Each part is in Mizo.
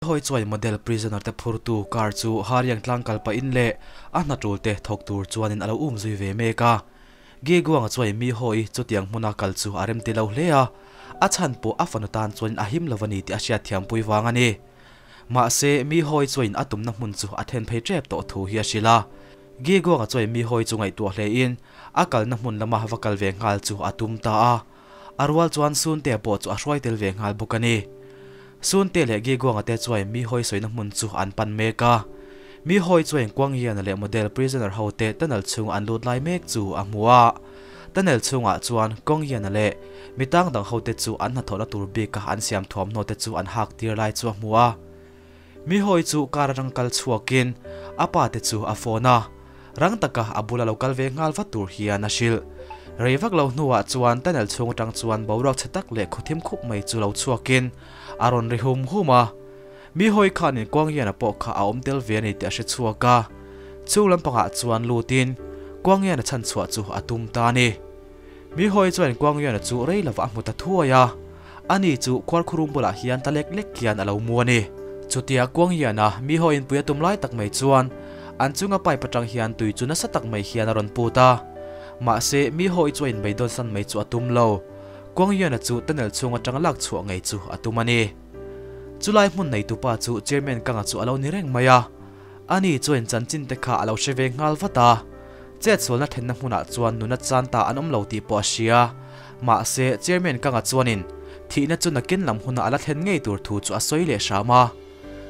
Hawi chuai model prisoner te phurtu car chu Hariang tlang kal pahin leh a hna tul te thawk tur chuanin a lo um zui ve mek a. Giguanga chuai mi hawi chutiang hmuna kal chu a rem ti lo hle a, a chhan pawh a fanu tan chuanin a him lo a ni tih a hriat thiampui vang a ni. Mahse, mi hawi chuain a tumna hmun chu a then phei tep tawh thu hi a hrilh a. Giguanga chuai mi hawi chu ngaihtuah hlein a kalna hmun lama va kal ve nghal chu a tum ta a. A rual chuan Sunte pawh chu a hruai tel ve nghal bawk a ni. Sunte leh Giguanga te chuan mi hawi sawina hmun chu an pan mek a. Mi hawi chuan Kuangyana leh model prisoner ho te tunnel chhung an lut lai mek chu a hmu a. Tunnel chhungah chuan Kuangyana leh mi tang dang ho te chu an hnathawhna tur bika an siam thuamhnaw te chu an hak tir lai chu a hmu a. Mi hawi chu car atang kal chhuakin a pa te chu a phone a, rang taka a bula lo kal ve nghal vat tur hian a hrilh. Rei vak lo hnuah chuan tunnel chhung atang chuan boruak chhe tak leh khawthim khup mai chu lo chhuakin a rawn ri hum hum a. Mi hawi khanin Kuanghiana pawh kha a awm tel ve a ni tih a hre chhuak a, chung lampangah chuan lutin Kuanghiana chhan chhuah chu a tum ta a ni. Mi hawi chuan Kuanghiana chu rei lovah a hmu ta thuai a, ani chu khuarkhurum bulah hian ta lek lek hian a lo mu a ni. Chutia Kuanghiana mi hawi inpui a tum lai tak mai chuan an chunga pipe atang hian tui chu nasa tak mai hian a rawn put a. Mahse, mi hawi chu a inbeidawn san mai chu a tum lo. Kuanghiana chu tunnel chhung atanga lak chhuah ngei chu a tum a ni. Chulai hmun neitupa chu Chairman Kanga chu a lo ni reng mai a. Ani chuan chanchin te kha a lo hre ve nghal vat a. Chet sualna thenna hmunah chuan nuna chan ta an awm lo tih pawh a hria. Mahse, Chairman Kanga chuanin thihna chu nakin lam huna a la thlen ngei tur thu chu a sawi leh hram a.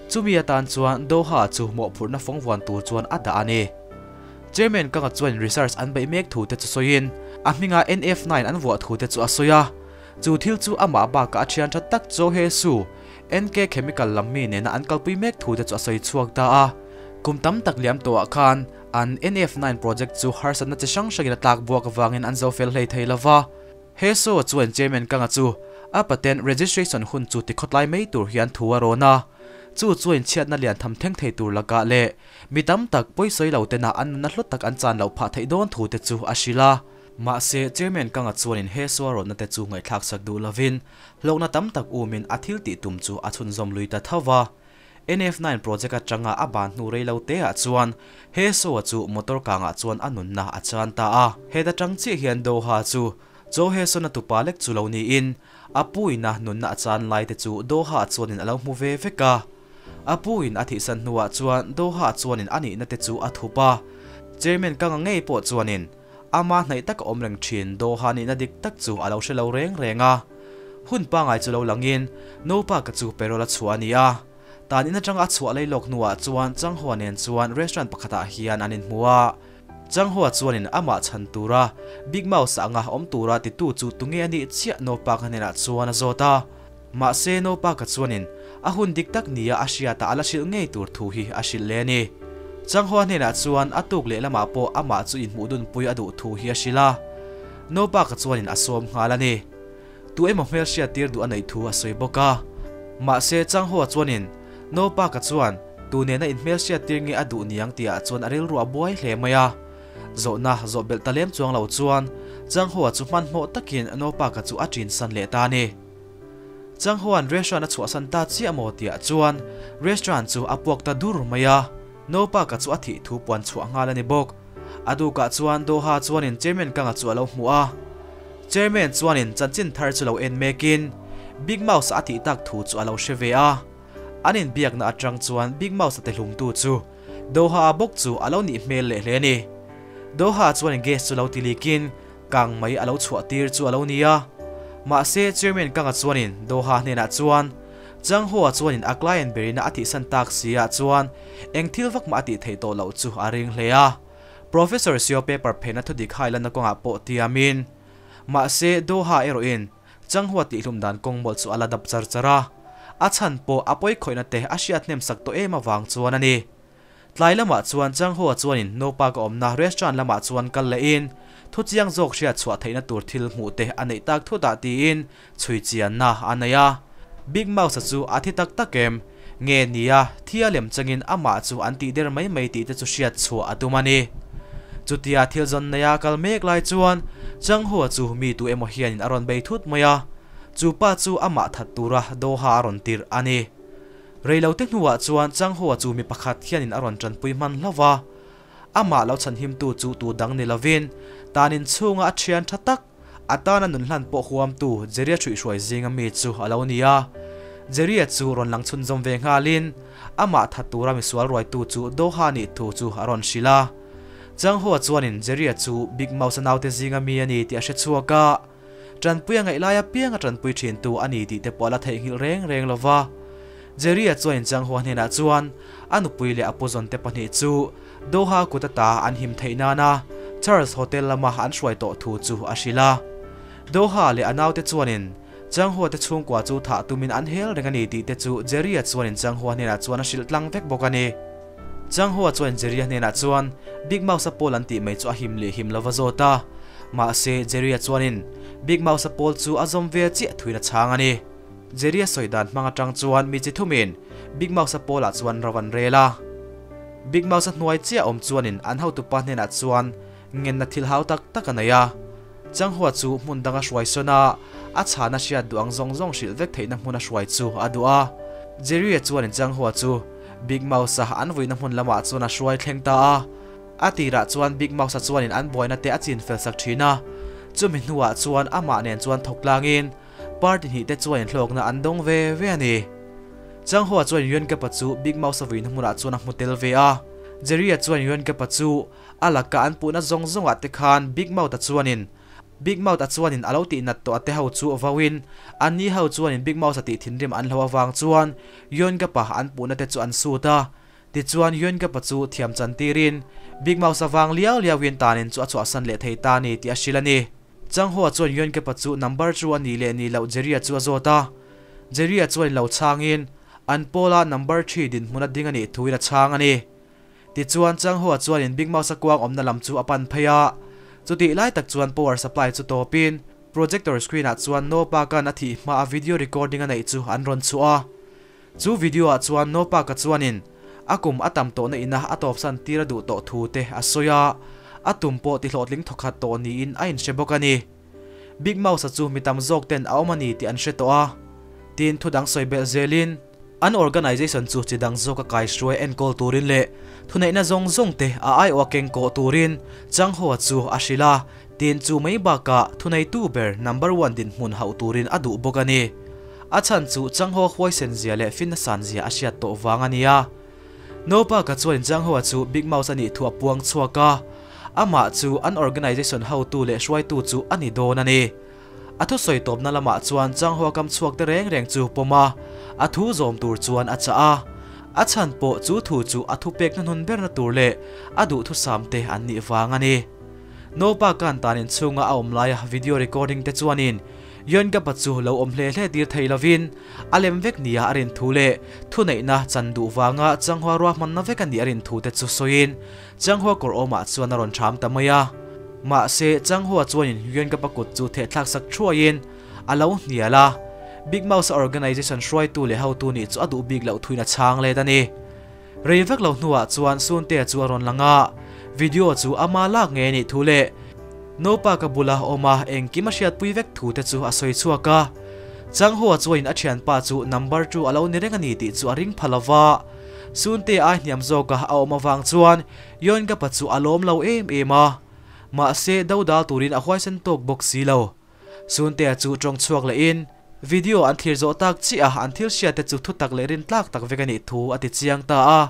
Chumi atan chuan Doha chu mawhphurhna fawngvuan tur chuan a dah a ni. Chairman Kanga chuan research an beih mek thu te chu sawiin a hminga NF9 an vuah thu te chu a sawi a. Chu thil chu amah bakah a thian tha tak Cho He Su, NK Chemical lam mi nena an kalpui mek thu te chu a sawi chhuak ta a. Kum tam tak liam tawhah khan an NF9 project chu harsatna chi hrang hrangin a tlak buak avangin an zo fel hlei thei lo va. He Su-a chuan Chairman Kanga chu a patent registration hun chu tikhawtlai mai tur hian thu a rawn a. Chu chuan chhiatna lian tham thleng thei tur lakah leh mi tam tak pawisawi lo tena an nunna hlut tak an chan loh phah theih dawn thu te chu a hrilh a. Mahse, Chairman Kanga chuanin he suarawtna te chu ngaihthlak sak duh lovin, hlawkna tam tak umin a thil tih tum chu a chhunzawm lui ta tho va. NF9 project atanga a ban hnu rei lo te ah chuan he Soa chu motor kangah chuan a nunna a chan ta a. Heta tang chiah hian Doha chu Cho He Son-a tupa lek chu lo niin, a puina nunna a chan lai te chu Doha chuanin a lo hmu ve vek a. A puin a thihsan hnuah chuan Doha chuanin a nihna te chu a thup a. Chairman Kanga ngei pawh chuanin Ama hnaih tak a awm reng thin, Doha nihna dik tak chu a lo hre lo reng reng a. Hun pangai chu lo langin, Nopa ka chu perol a chhuah a ni a. Tan in atanga a chhuah lei lawk hnuah chuan Changhua nen chuan restaurant pakhatah hian an inhmu a. Changhua chuanin amah chhan tura Big Mouse anga awm tura titu chu tunge a nih chiah Nopa ka hnenah chuan a zawt a. Mahse Nopa ka chuanin a hun dik tak nia a hriatah a la hrilh ngei tur thu hi a hrilh leh a ni. Changhua hnenah chuan a tuk leh lamah pawh amah chu inhmuh dunpui a duh thu hi a hrilh a. Nopa ka chuanin a sawm nghal a ni. Tu emaw hmel hriat tir duh a neih thu a sawi bawk a. Mahse Changhua chuanin Nopa ka chuan tu nena inhmel hriat tir nge a duh niang tihah chuan a rilru a buai hle mai a. Zawhna zawh belh ta lem chuang lo chuan Changhua chu hmanhmawh takin Nopa ka chu a ṭinsan leh ta a ni. Changhuan restaurant a chhuahsan ta chiah maw tihah chuan restaurant chu a puak ta dur mai a, Nopa ka chu a thih thu puan chhuah nghal a ni bawk. A dukah chuan Doha chuanin Chairman Kanga chu a lo hmu a. Chairman chuanin chanchin thar chu lo en mekin Big Mouse a thih tak thu chu a lo hre ve a. An inbiakna atang chuan Big Mouse a tihlumtu chu Doha a bawk chu a lo nih hmel leh hle a ni. Doha chuanin gas chu lo tilikin Kang mai a lo chhuah tir chu a lo ni a. Mahse, Chairman Kanga chuanin Doha hnenah chuan, Chang Hoa chuanin a client berina a tihsan tak si ah chuan eng thil vak mah a tih theih tawh loh chu a ring hle a. Professor Seo paper phena thudik hailanna kawngah pawh tiamin. Mahse, Doha erawhin Chang Hoa tihhlum dan kawng mawlh chu a la dap char char a. A chhan pawh a pawikhawihnate te a hriat hnem sak tawh em avang chuan a ni. Tlai lamah chuan Changhua chuanin Nopa ka awmna restaurant lamah chuan kal lehin thu chiang zawk hriat chhuah theihna tur thil hmuh te a neih tak thutah tiin chhui chianna a nei a. Big Mouse-a chu a thi tak tak em? Nge nia, thi a lem changin amah chu an tih der mai mai tih te chu hriat chhuah a tum a ni. Chutia thil zawn neia kal mek lai chuan Changhua chu mi tu emaw hianin a rawn bei thut mai a, chu pa chu amah that tura Doha a rawn tirh a ni. Reilote hnuah chuan Changhoa chu mi pakhat hianin a rawn tanpui hman hlauh va, amah lo chhanhimtu chu tu dang ni lovin tanin chhunga a thian tha tak, a tana nun hlan pawh huamtu Jerry-a hruihhruai zinga mi chu a lo ni a. Jerry-a chu rawn lang chhunzawm ve nghalin amah that tura misual ruaitu chu Doha nih thu chu a rawn hrilh a. Changhoa chuanin Jerry-a chu Big Mouse-a naute zinga mi a ni tih a hre chhuak a. Tanpui a ngaih lai apiang a tanpui thintu a ni tih te pawh a la theihnghilh reng reng lo va. Jerry-a chuan Changhua hnenah chuan a nupui leh a puzawn te pahnih chu Doha kut ata an him theih nana Charles Hotel lama an hruai tawh thu chu a hrilh a. Doha leh a naute chuanin Changhua te chhungkua chu thah tumin an hel reng a ni tih te chu Jerry-a chuanin Changhua hnenah chuan a hrilh tlang vek bawk a ni. Changhua chuan Jerry-a hnenah chuan Big Mouse-a pawl an tih mai chu a him leh him lova zawt a. Mahse, Jerry-a chuanin Big Mouse-a pawl chu a zawm ve chiah thuin a chhang a ni. Jerry-a sawi dan hmang atang chuan mi chi thumin Big Mouse-a pawlah chuan ro an rel a. Big Mouse-a hnuai chiah awm chuanin an hotupa hnenah chuan ngenna thil hau tak tak a nei a. Changhua chu hmun danga hruai sawn a, a chhana hriat duh ang zawng zawng hrilh vek theihna hmuna hruai chu a duh a. Jerry-a chuanin Changhua chu Big Mouse-a an vuina hmun lamah chuan a hruai thleng ta a. A tirah chuan Big Mouse-a chuanin an buaina te a chin fel sak thin a, chumi hnuah chuan amah nen chuan thawk tlangin party hnih te chuanin hlawkna an dawng ve ve a ni. Changhua chuan Yuan Kepa chu Big Mouse-a vuina hmunah chuan a hmu tel ve a. Jerry-a chuan Yuan Kepa chu A laka an puhna zawng zawngah te khan Big Mouth-a chuanin Big Mouth-a chuanin a lo tihnat tawh a te ho chu vauin anni ho chuanin Big Mouse-a tih thinrim an hlo avang chuan Yuan-Gap-a an puhna te chu an sut a. Tichuan Yuan-Gap-a chu thiam chan tirin Big Mouse-a vang liau liauin tanin chu a chhuahsan leh thei ta ni tih a hrilh a ni. Changhua chuan Yuan-Gap-a chu number chu a nih leh nih loh Jerry-a chu a zawt a. Jerry-a chuanin lo chhangin an pawla number thi dinhmun a ding a nih thuin a chhang a ni. Tichuan, Changhua chuanin Big Mouse-a kuang awmna lam chu a pan phei a. Chutih lai tak chuan power supply chu tawpin, projector screen-ah chuan Nopa kan a thih hmaa video recording a neih chu an rawn chhuah a. Chu video-ah chuan Nopa ka chuanin a kum a tam tawhna ina a tawpsan tir a duh tawh thu te a sawi a, a tum pawh tihlawhtling thawkhat tawh niin a inhre bawk a ni. Big Mouse-a chu mi tam zawk ten a awm a ni tih an hre tawh a. Tin, thu dang sawi belh zelin, an organisation chu chi dang zawka kaihruai enkawl turin leh thuneihna zawng zawng te a aiawha keng kawh turin Changhoa chu a hrilh a, tin chu mai bakah thuneitu ber number one dinhmun hauh turin a duh bawk a ni. A chhan chu Changhoa huaisen zia leh finna san zia a hriat tawh vang a ni a. Naupa ka chuanin Changhoa chu Big Mouse a nih thu a puang chhuak a, amah chu an organisation hotu leh hruaitu chu a ni dawn a ni. A thusawi tawpna lamah chuan Changhoa kam chhuak te reng reng chu pawm a, a thu zawm tur chuan a chah a. A chhan pawh chu thu chu a thupek hnuhnun berna tur leh a duhthusam te an nih vang a ni. Naupa kan tan inchhunga a awm laia video recording te chuanin Yuan-Gapa chu lo awm hle hle tir thei lovin a lem vek nia a rin thu leh thuneihna chan duh vanga Changhua ruahmanna vek a nih a rin thu te chu sawiin Changhua kawr awmah chuan a rawn ṭham ta mai a. Mahse, Changhua chuanin Yuan-Gapa kut chu thehthlak sak thuaiin a lo hnial a, Big Mouse-a organization hruaitu leh hotu nih chu a duh bik loh thuin a chhang let a ni. Rei vek lo hnuah chuan Suntea chu a rawn lang a, video chu ama lak ngei a nih thu leh Naupa ka bula awm a engkim a hriatpui vek thu te chu a sawi chhuak a. Changhua chuanin a thianpa chu number chu a lo ni reng a ni tih chu a ring pha lo va. Suntea ai hniam zawka a awm avang chuan Yawngapa chu a lawm lo em em a. Mahse dodal turin a huaisen tawk bawk si lo. Suntea chu tawng chhuak lehin video an thlir zawh tak chiah a, an thil hriat te chu thutak leh rintlak tak vek a nih thu a ti chiang ta a.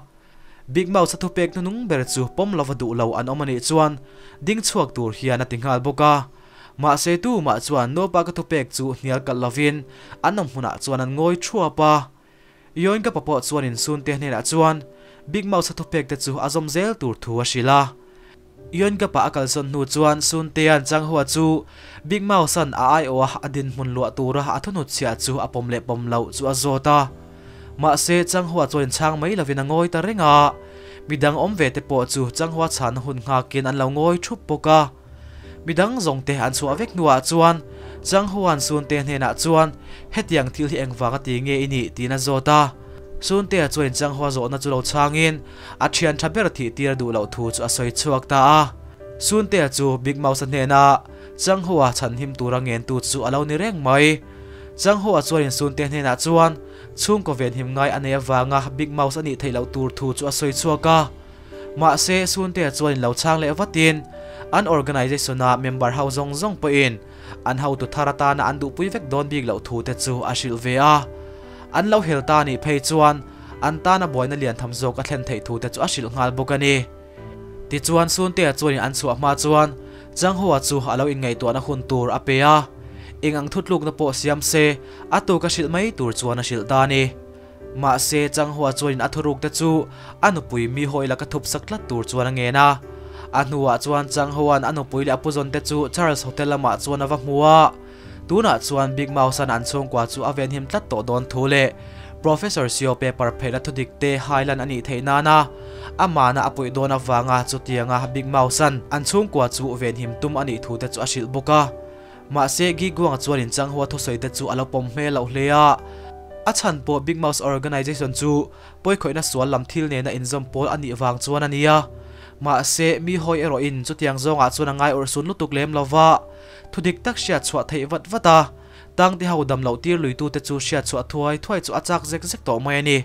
Big Mouse a thupek hnunung ber chu pawm lova duh lo an awm a nih chuan ding chhuak tur hian a ti nghal bawk a. Mahse tumah chuan Nopa ka thupek chu hnial kalh lovin an awm hmunah chuan an ngawi thuap a. Yoinka pa pawh chuanin Sunte hnenah chuan Big Mouse a thupek te chu a zawm zel tur thu a hrilh a. Yoinka pa a kalsawn hnu chuan Suntea'n Changhua chu Big Mouse-a'n a aiawha a dinhmun luah tura a thunut chhiah chu a pawm leh pawm loh chu a zawt a. Mahse, Changhua chuan inchhang mai lovin a ngawi ta reng a. Midang awm ve te pawh chu Changhua chhana hun nghakin an lo ngawi thup bawk a. Midang zawng te an chhuah vek hnuah chuan Changhua'n Suntea hnenah chuan hetiang thil hi engvang a ti nge i nih tiin a zawt a. Suntea chuan Changhua zawhna chu lo chhangin a thian tha ber thih tir a duh loh thu chu a sawi chhuak ta a. Suntea chu Big Mouse-a hnena Changhua chhanhim tura ngentu chu a lo ni reng mai. Changhua chuanin Suntea hnenah chuan Chhungkaw venhim ngai a nei avanga Big Mouse a nih theih loh tur thu chu a sawi chhuak a. Mahse, Suntea chuan in lo chhang leh vatin an organisation-a member ho zawng zawng pawhin an hotu thar atana an duhpui vek dawn bik loh thu te chu a hrilh ve a. An lo hel ta nih phei chuan an tana buaina lian tham zawk a thlen theih thu te chu a hrilh nghal bawk a ni. Tichuan Suntea chuanin an chhuah hma chuan Changhoa chu a lo inngaihtuahna hun tur a pe a, eng ang thutlukna pawh siam se a tuk a hrilh mai tur chuan a hrilh ta a ni. Mahse Changhoa chuanin a thurukte chu a nupui mi hawi laka thup sak tlat tur chuan a ngen a. A hnuah chuan Changhoa'n a nupui leh a puzawnte chu Charles Hotel lamah chuan a va hmu a. Tunah chuan Big Mouse-a'n an chhungkua chu a venhim tlat tawh dawn thu leh Professor Seo paper phelhna thudikte hailan a nih theih nana amahna a puih dawn avanga chutianga Big Mouse-a'n an chhungkua chu venhim tum a nih thute chu a hrilh bawk a. Mahse Gi Guang chuan inchang hua thusawite chu a lo pawm hmel loh hle a. A chhan pawh Big Mouse Organization chu pawikhawihna sual lam thil nena inzawm pawl a nih vang chuan a ni a. Mahse mi hawi erawhin chutiang zawngah chuan a ngai awrhsun lutuk lem lova. Thu dik tak hriat chhuah theih vat vat a, tangte ho dam loh tir luitute chu hriat chhuah thuai thuai chu a chak zek zek tawh mai a ni.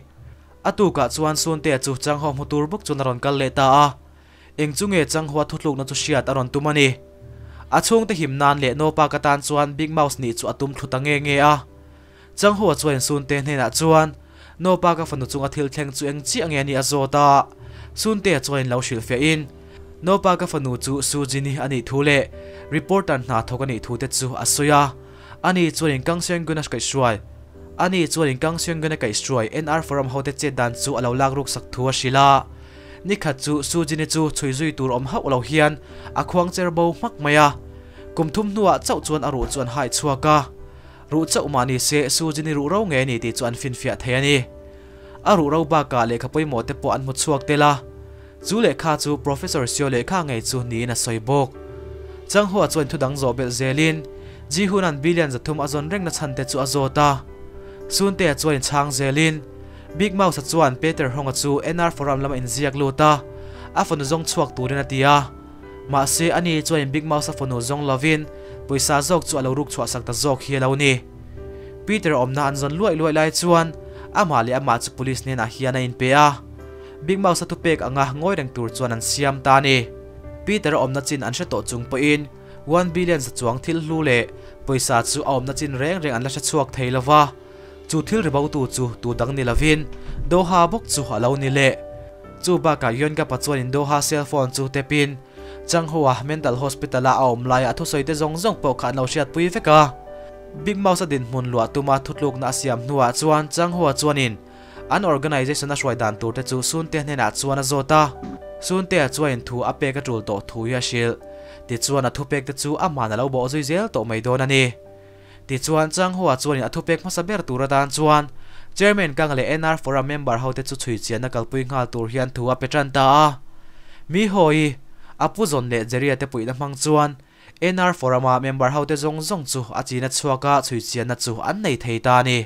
A tukah chuan Suntea chu Changho hmu tur bawk chuan a rawn kal leh ta a, eng chu nge Changhoa thutlukna chu hriat a rawn tum a ni. A chhungte him nan leh Nopa ka tan chuan Big Mouse nih chu a tum thlu ta nge nge a. Changhoa chuan Sunte hnenah chuan Nopa ka fanu chunga thil thleng chu eng chiah nge a nih a zawt a, Suntea chuan lo hrilhfiahin Nopa ka fanu chu Sujini a nih thu leh reporter hna thawk a nih thu te chu a sawi a. Ani chuan in Kang Seung-gun a kaihhruai Ani chuan in Kang Seung-gun a kaihhruai NR Forum hote chet dan chu a lo lak ruk sak thu a hrilh a. Nikhat chu Sujini chu chhui zui tur awm hauh lo hian a khuang cher bo hmak mai a. Kum thum hnuah chauh chuan a ruh chu an hai chhuak a. Ruh chauh mah ni se Sujini ruh ro nge a ni tih chu an finfiah thei a ni. A ruh ro bakah lehkha pawimawh te pawh an hmu chhuak tel a. Chu lehkha chu Professor Seo lehkha ngei chu niin a sawi bawk. Changhua chuan thu dang zawh belh zelin Ji-Hunan billion 300 a zawn rengna chhan te chu a zawt a. Suntea chuan inchhang zelin Big Mouse-a chuan Peter Hong-a chu NR Forum lama inziak lut a, a fanu zawng chhuak turin a ti a. Mahse ani chuanin Big Mouse-a fanu zawng lovin pawisa zawk chu a lo ruk chhuah sak ta zawk hi a lo ni. Peter awmna an zawn luaih luaih lai chuan amah leh amah chu police hnenah hian a inpe a. Big Mouse-a thupek anga ngawi reng tur chuan an siam ta a ni. Peter-a awmna chin an hre tawh chung pawhin 1 billion za chuang thil hlu leh pawisa chu a awmna chin reng reng an la hre chhuak thei lo va. Chu thil ri botu chu tu dang ni lovin Doha bawk chu a lo ni leh. Chu bakah Yeon-Gap-a chuanin Doha cell phone chu tepin Changho-a mental hospital-a a awm laia a thusawi te zawng zawng pawh kha an lo hriatpui vek a. Big Mouse-a dinhmun luah tuma thutlukna a siam hnuah chuan Changho-a chuanin An organisation a hruai dan tur te chu Suntea hnenah chuan a zawt a, Suntea chuanin thu a pek a tul tawh thu hi a hrilh. Tichuan a thupek te chu amahn a lo bawh zui zel tawh mai dawn a ni. Tichuan Changhua chuanin a thupek hmasa ber tur atan chuan Chairman Kang leh NR Forum member ho te chu chhui chianna kalpui nghal tur hian thu a pe tan ta a. Mi hawi, a pu zawn leh Jerry-a te puihna hmang chuan NR Forum-a member ho te zawng zawng chu a china chhuaka chhui chianna chu an nei thei ta a ni.